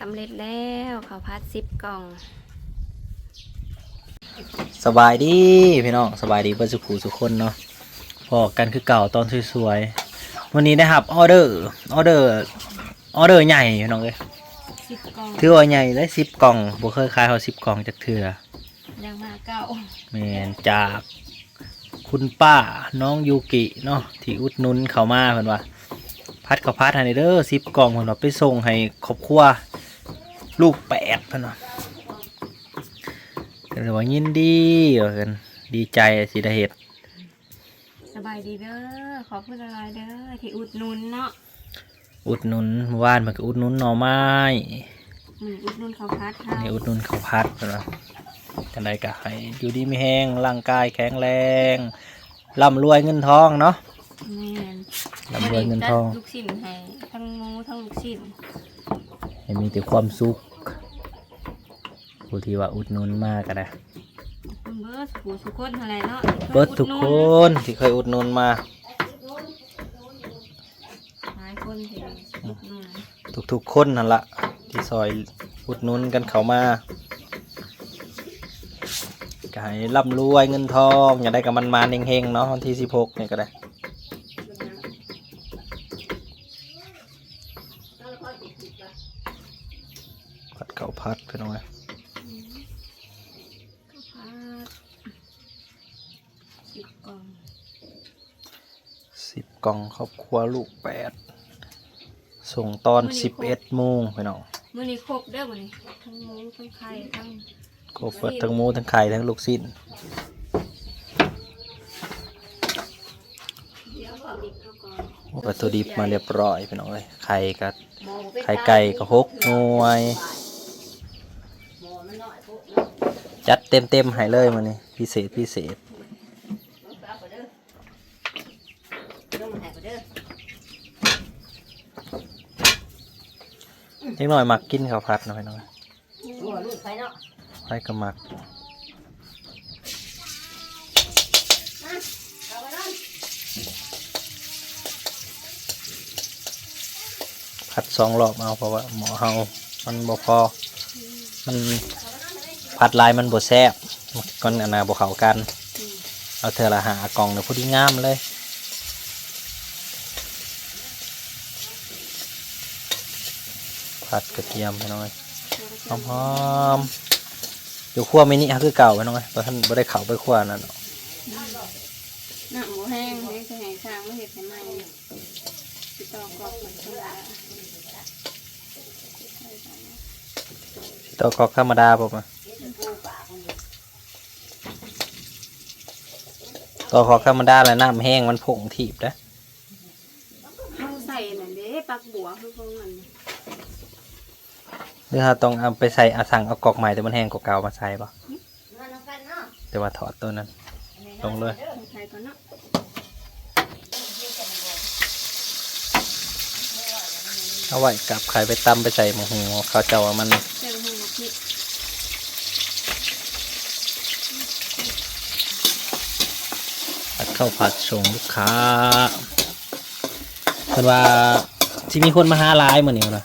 ສຳເລັດແລ້ວ ເຂົ້າຜັດສິບກ່ອງ. ສະບາຍດີພີ່ນ້ອງ ສະບາຍດີເບິດສູ່ຜູ້ສູ່ຄົນເນາະ ພໍ້ກັນຄືເກົ່າຕອນສວຍໆ. ມື້ນີ້ໄດ້ຮັບອໍເດີ ອໍເດີ ອໍເດີໃຫຍ່ພີ່ນ້ອງເອີຍ ສິບກ່ອງ ຖືວ່າໃຫຍ່ເດ້ ສິບກ່ອງ ບໍ່ເຄີຍຂາຍຮອດສິບກ່ອງຈັກເທື່ອ. ຍັງມາເກົ່າ ແມ່ນ ຈາກຄຸນປ້ານ້ອງຢູກິເນາະ ທີ່ອຸດໜູນເຂົ້າມາ ເພິ່ນວ່າ ຜັດເຂົ້າຜັດໃຫ້ແດ່ເດີ ສິບກ່ອງ ເພິ່ນວ່າ ໄປສົ່ງໃຫ້ຄອບຄົວລູກແປດ ເພິ່ນວ່າ ກໍເລີຍວ່າຍິນດີ ວ່າຊັ້ນ ດີໃຈທີ່ໄດ້ເຮັດ. ສະບາຍດີເດີ ຂອບຄຸນຫຼາຍໆເດີ ທີ່ອຸດໜູນເນາະ. ອຸດໜູນ ມື້ວານເພິ່ນກໍອຸດໜູນໜໍ່ໄມ້ ມື້ນີ້ອຸດໜູນເຂົ້າຜັດເຮົາ ນີ້ອຸດໜູນເຂົ້າຜັດເພິ່ນວ່າ. ຈັ່ງໃດກໍໃຫ້ຢູ່ດີມີແຮງ ຮ່າງກາຍແຂງແຮງ ລ່ຳລວຍເງິນທອງເນາະ. ແມ່ນ ລ່ຳລວຍເງິນທອງ ມື້ນີ້ຈັດລູກຊິ້ນໃຫ້ ທັງໝູ ທັງລູກຊິ້ນ ໃຫ້ມີແຕ່ຄວາມສຸກ. ຜູ້ທີ່ວ່າອຸດໜູນມາກໍໄດ້ ຂອບຄຸນເບິດສູ່ຜູ້ສູ່ຄົນຫັ້ນແຫຼະເນາະ ເບິດທຸກຄົນທີ່ເຄີຍອຸດໜູນມາ ຫຼາຍຄົນທີ່ອຸດໜູນ ທຸກໆຄົນຫັ້ນລະ ທີ່ຊ່ອຍອຸດໜູນກັນເຂົ້າມາ. ກໍໃຫ້ລ່ຳລວຍເງິນທອງ ຢ່າງໃດກໍໝານໆເຮັງໆເນາະ ວັນທີສິບຫົກນີ້ກໍໄດ້. ຜັດເຂົ້າຜັດ ພີ່ນ້ອງເອີຍ ເຂົ້າຜັດສິບກ່ອງ ສິບກ່ອງ ຄອບຄົວລູກແປດ ສົ່ງຕອນສິບເອັດໂມງພີ່ນ້ອງ. ມື້ນີ້ຄົບເດີມື້ນີ້ ທັງໝູ ທັງໄຂ່ ທັງ ຄົບເບິດ ທັງໝູ ທັງໄຂ່ ທັງລູກຊິ້ນ. ວັດຖຸດິບມາຮຽບຮ້ອຍພີ່ນ້ອງເອີຍ ໄຂ່ກໍ ໄຂ່ໄກ່ກໍຫົກໜ່ວຍ ຈັດເຕັມໆໃຫ້ເລີຍມື້ນີ້ ພິເສດພິເສດ. ເດັກນ້ອຍມັກກິນເຂົ້າຜັດເນາະພີ່ນ້ອງ. ໃຜກໍມັກ ຜັດສອງລອບເອົາ ເພາະວ່າໝໍ້ເຮົາມັນບໍ່ພໍ ມັນຜັດຫຼາຍມັນບໍ່ແຊບ ມັນອັນນ່າບໍ່ເຂົ້າກັນ. ເອົາເທື່ອລະຫ້າກ່ອງນີ້ພໍດີງາມເລີຍ. ຜັດກະທຽມພີ່ນ້ອງເອີຍ ຫອມໆ. ຢູ່ຄົວມິນິເຮົາຄືເກົ່າພີ່ນ້ອງເອີຍ ບໍ່ທັນ ບໍ່ໄດ້ເຂົ້າໄປຄົວນັ້ນດອກ. ນ້ຳບໍ່ແຮງເດ້ ຊິໃຫ້ຊ່າງມາເຮັດໃຫ້ໃໝ່. ຊິຕໍ່ກອກເພິ່ນ ຊິຕໍ່ກອກທຳມະດາບໍ່? ຕໍ່ກອກທຳມະດາແລ້ວນ້ຳແຮງມັນພົ້ງຖີບເດ້. ເຮົາໃສ່ອັນນັ້ນເດ້ ຝັກບົວຄືຂອງອັນ ຫຼືເຮົາຕ້ອງເອົາໄປໃສ່ ອາ ສັ່ງເອົາກອກໃໝ່ແຕ່ມັນແຮງກວ່າເກົ່າມາໃສ່ບໍ່? ແຕ່ວ່າຖອດໂຕນັ້ນລົງເລີຍ ໃສ່ກ່ອນເນາະ. ເອົາໄວ້ກັບໄຂ່ໄປຕຳໄປໃສ່ໝາກຫຸ່ງ ເຂົາເຈົ້າວ່າມັນ ໃສ່ໝາກຫຸ່ງໝາກພິກ ຜັດເຂົ້າຜັດສົ່ງລູກຄ້າ. ເພິ່ນວ່າຊິມີຄົນມາຫາຫຼາຍມື້ນີ້ນະ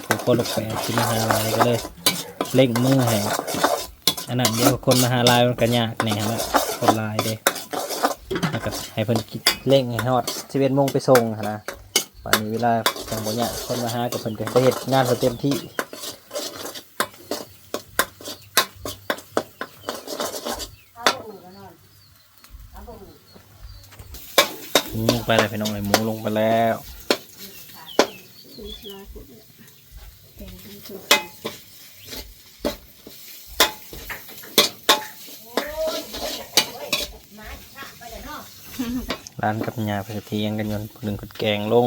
ຜູ້ຄົນລູກແປດຊິມາຫາຫຼາຍ ກໍເລີຍເລັ່ງມືໃຫ້ອັນນັ້ນ ດຽວຄົນມາຫາຫຼາຍມັນກໍຍາກແດ່ຫັ້ນແຫຼະ ຄົນຫຼາຍເດ້. ແລ້ວກໍໃຫ້ເພິ່ນເລັ່ງໃຫ້ຮອດສິບເອັດໂມງໄປສົ່ງຫັ້ນນະ. ບາດນີ້ເວລາຍັງບໍ່ຍາກ ຄົນມາຫາກໍເພິ່ນກໍໄດ້ເຮັດງານເພິ່ນເຕັມທີ່. ໝູລົງໄປແລ້ວພີ່ນ້ອງເອີຍ ໝູລົງໄປແລ້ວ. ຫຼານກັບຍ່າເພິ່ນກໍຖຽງກັນຢູ່ ຜູ້ໜຶ່ງເພິ່ນແກງລົງ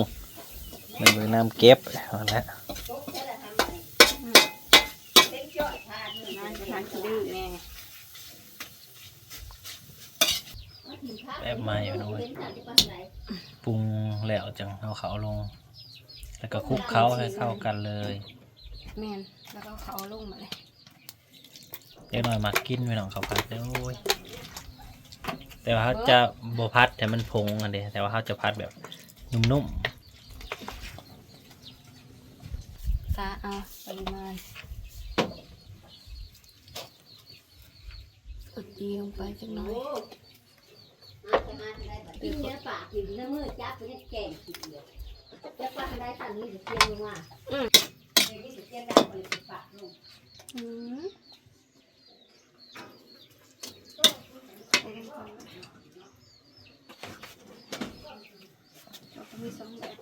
ເບິ່ງນ້ຳເກັບ ເອົາລະ. ແບບໃໝ່ພີ່ນ້ອງເອີຍ ປຸງແລ້ວຈັ່ງເອົາເຂົ້າລົງ ແລ້ວກໍຄຸກເຂົ້າໃຫ້ເຂົ້າກັນເລີຍ. ແມ່ນ ແລ້ວກໍເອົາເຂົ້າລົງມາເລີຍ. ເດັກນ້ອຍມັກກິນພີ່ນ້ອງ ເຂົ້າຜັດເດ້ ໂອ້ຍ. ແຕ່ວ່າເຮົາຈະບໍ່ຜັດໃຫ້ມັນຜົງຫັ້ນເດ້ ແຕ່ວ່າເຮົາຈະຜັດແບບນຸ້ມໆ. ກະເອົາປະລິມານ ກະຕີລົງໄປຈັກໜ້ອຍ. ກິນເນື້ອປາ ກິນເນື້ອມື ຈັບໄປເຮັດແກງກິນເດີ. ຈັກປາໄດ້ ຕອນນີ້ຊິຕຽມລົງມາ. ອືມ ເດ ນີ້ຊິຕຽມໄດ້ ບໍ່ໄດ້ປາກລົງ. ອືມ ເຮົາກໍມີສອງແບບ.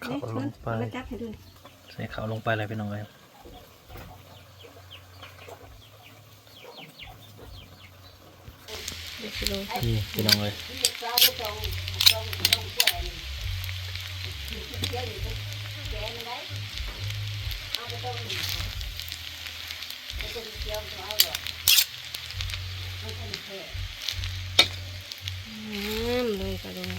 ເຂົ້າລົງໄປ ມາຈັບໃຫ້ດູ ໃສ່ເຂົ້າລົງໄປເລີຍ ພີ່ນ້ອງເອີຍ. ນີ້ພີ່ນ້ອງເອີຍ ງາມເລີຍກະໂດຍ.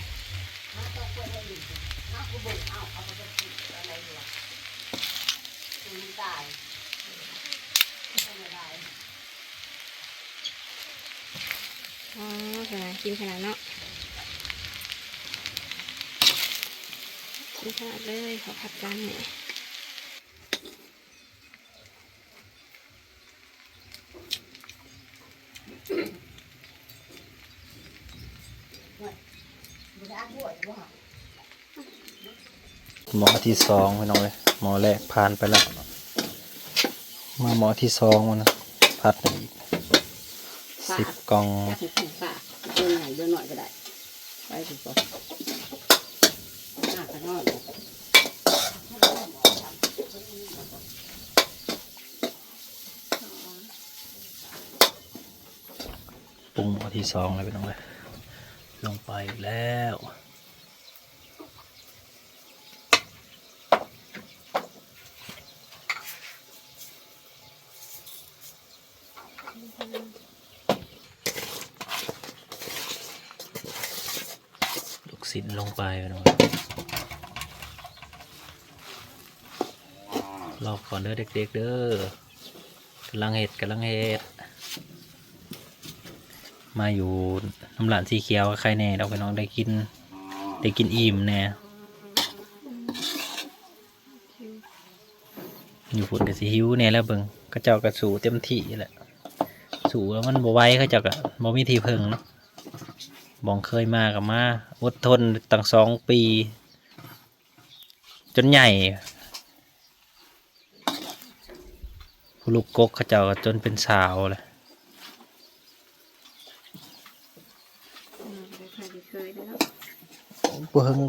ອໍ ໜ້າກິນຂະໜາດເນາະ ກິນຂະໜາດເລີຍ. ເຂົ້າຜັດກັນນີ້ ໝໍ້ທີສອງ ພີ່ນ້ອງເອີຍ ໝໍ້ແລກຜ່ານໄປແລ້ວ ມາໝໍ້ທີສອງ ມັນນະ ຜັດໄດ້ອີກ ສິບກ່ອງ. ຈັບໃຫ້ຂຶ້ນຟ້າ ເບິ່ງໃຫຍ່ເບິ່ງໜ້ອຍກໍໄດ້ ໄປພຸ້ນກໍ ໜ້າຂະນ້ອຍ. ປຸງໝໍ້ທີສອງແລ້ວ ພີ່ນ້ອງເອີຍ ລົງໄປອີກແລ້ວ. ລູກຊິ້ນລົງໄປ ພີ່ນ້ອງເອີຍ ລໍກ່ອນເດີເດັກໆເດີ. ກຳລັງເຮັດ ກຳລັງເຮັດ ມາຢູ່ນຳຫຼານສີຂຽວກະໄຄແດ່ດອກພີ່ນ້ອງ ໄດ້ກິນ ໄດ້ກິນອີ່ມແດ່. ຢູ່ພຸ້ນກະຊິຫິວແດ່ແລ້ວ ເບິ່ງ ເຂົາເຈົ້າກະສູ້ເຕັມທີ່ແຫຼະ ສູ້ແລ້ວມັນບໍ່ໄຫວ ເຂົາເຈົ້າກະບໍ່ມີທີ່ເພິ່ງເນາະ. ບ່ອງເຄີຍມາກະມາ ອົດທົນຕັ້ງສອງປີ ຈົນໃຫຍ່ ຜູ້ລູກກົກເຂົາເຈົ້າກະຈົນເປັນສາວແລ້ວ. ອືມ ບໍ່ເຫິງ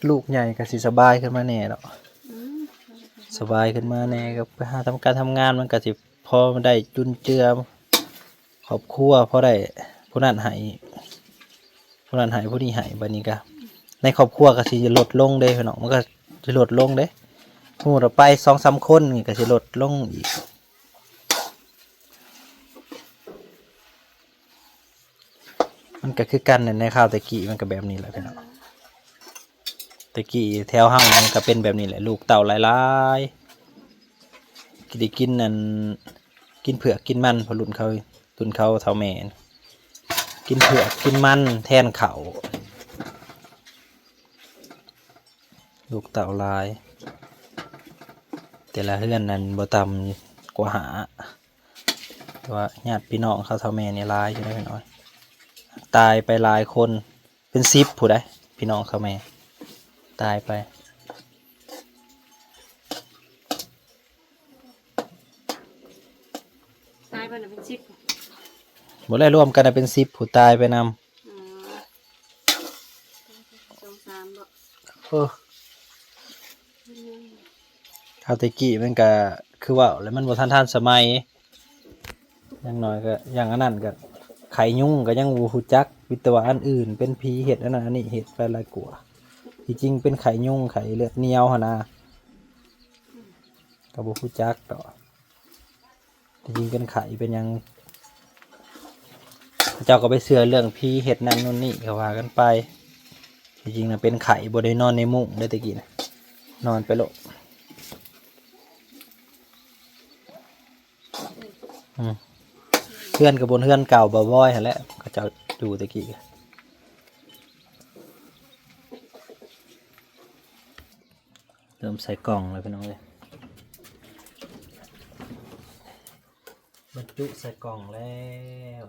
ລູກໃຫຍ່ກະຊິສະບາຍຂຶ້ນມາແດ່ດອກ. ອືມ ສະບາຍຂຶ້ນມາແດ່ ກະໄປຫາທຳການທຳງານ ມັນກະຊິພໍໄດ້ຈຸນເຈືອ ຄອບຄົວ ພໍໄດ້ຜູ້ນັ້ນໃຫ້ ຜູ້ນັ້ນໃຫ້ ຜູ້ນີ້ໃຫ້ ບາດນີ້ກະໃນຄອບຄົວກະຊິລົດລົງເດ້ພີ່ນ້ອງ ມັນກະຊິລົດລົງເດ້. ສົມມຸດວ່າໄປສອງສາມຄົນນີ້ກະຊິລົດລົງອີກ. ມັນກະຄືກັນແຫຼະ ໃນຄາວແຕ່ກີ້ມັນກະແບບນີ້ແຫຼະພີ່ນ້ອງ. ແຕ່ກີ້ແຖວເຮົາມັນກະເປັນແບບນີ້ແຫຼະ ລູກເຕົ້າຫຼາຍໆ ກິນ ໄດ້ກິນອັນ ກິນເຜືອກກິນມັນ ເພາະລຸ້ນເຂົາ ລຸ້ນເຂົາເຖົ້າແມ່ ກິນເຜືອກກິນມັນແທນເຂົ້າ ລູກເຕົ້າຫຼາຍ ແຕ່ລະເຮືອນນັ້ນບໍ່ຕ່ຳກວ່າຫ້າ ແຕ່ວ່າຍາດພີ່ນ້ອງເຂົາເຖົ້າແມ່ນີ້ຫຼາຍຢູ່ເດ້ພີ່ນ້ອງ ຕາຍໄປຫຼາຍຄົນ ເປັນສິບພຸ້ນໃດ໋ ພີ່ນ້ອງເຖົ້າແມ່ຕາຍໄປ. ຕາຍໄປນະເປັນສິບ ບໍ່ໄດ້ ລວມກັນນະເປັນສິບຜູ້ຕາຍໄປນຳ. ອໍ ສອງສາມເນາະ ເອີ ອືມ ຄາວແຕ່ກີ້ມັນກະຄືເວົ້າແຫຼະ ມັນບໍ່ທັນທັນສະໄໝ. ຢ່າງໜ້ອຍກະ ຢ່າງອັນນັ້ນກະ ໄຂ້ຍຸງກະຍັງບໍ່ຮູ້ຈັກ ມີແຕ່ວ່າອັນອື່ນເປັນຜີເຮັດອັນນັ້ນອັນນີ້ ເຮັດໄປຫຼາຍກວ່າ. ທີ່ຈິງເປັນໄຂ້ຍຸງ ໄຂ້ເລືອດໜຽວຫັ້ນນາ ກະບໍ່ຮູ້ຈັກດອກ. ທີ່ຈິງເປັນໄຂ້ເປັນຫຍັງ ເຂົາເຈົ້າກະໄປເຊື່ອເລື່ອງຜີເຮັດນັ້ນໂນ່ນນີ້ ກະວ່າກັນໄປ. ທີ່ຈິງນະເປັນໄຂ້ ບໍ່ໄດ້ນອນໃນມຸ້ງເດ້ ແຕ່ກີ້ນະ ນອນໄປໂລດ. ອືມ ເຮືອນກໍບໍ່ເຮືອນເກົ່າບ່າວບອຍຫັ້ນແຫຼະ ເຂົາເຈົ້າຢູ່ແຕ່ກີ້. ເລີ່ມໃສ່ກ່ອງແລ້ວພີ່ນ້ອງເອີຍ ບັນຈຸໃສ່ກ່ອງແລ້ວ.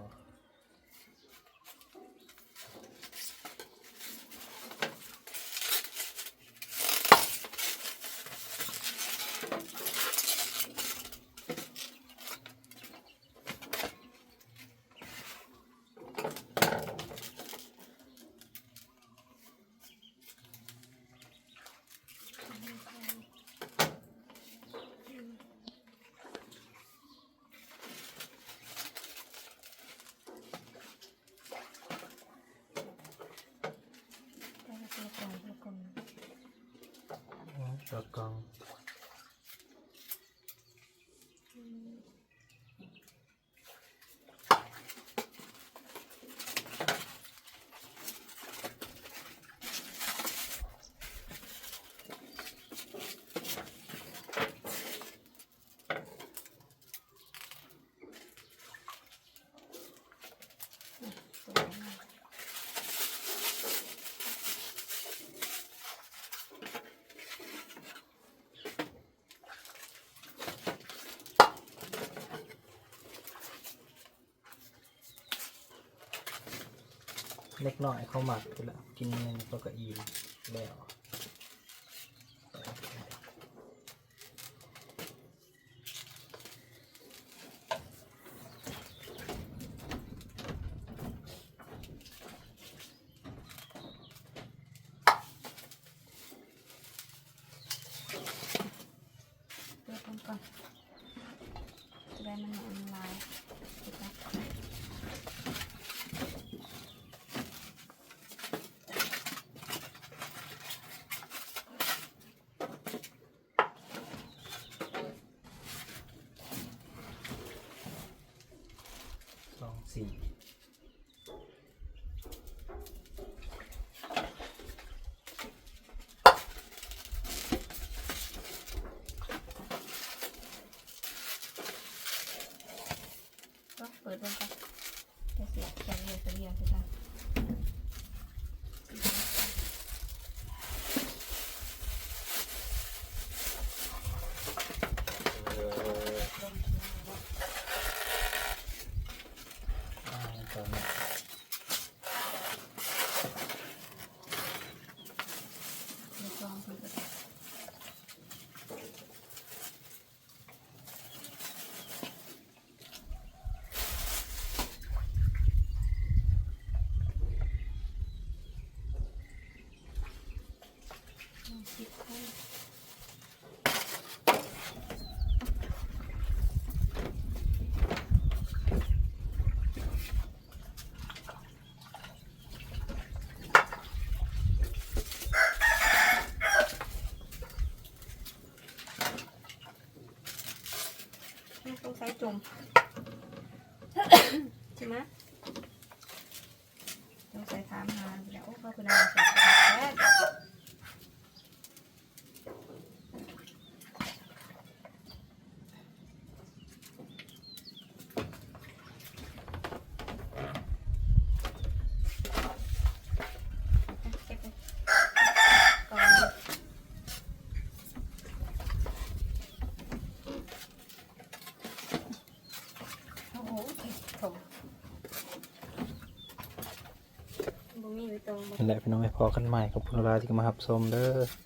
ຕົວະກ່ອງ ຕົວະກ່ອງ ອືມ ຕົວະກ່ອງ. ເດັກນ້ອຍເຂົາມັກຢູ່ແລ້ວ ກິນໜຶ່ງເຂົາກໍອີ່ມແລ້ວ. ເປີດມັນກ່ອນ ຈະໄດ້ມັນ ມັນລາຍ ສອງ ສີ່ ເປີດເບິ່ງກ່ອນ ຈະສຽບ ຈະລຽກ ຈະລຽກຄືກັນ. ສົງໄສຈົ່ມ ໃຊ່ໄໝ? ສົງໄສຖາມຫາແລ້ວ ໂອ້ ເຂົາຄືນາງສາວແທ້. ນັ້ນແຫຼະພີ່ນ້ອງເອີຍ ພໍ້ກັນໃໝ່ ຂອບຄຸນຫຼາຍທີ່ເຂົ້າມາຮັບຊົມເດີ້.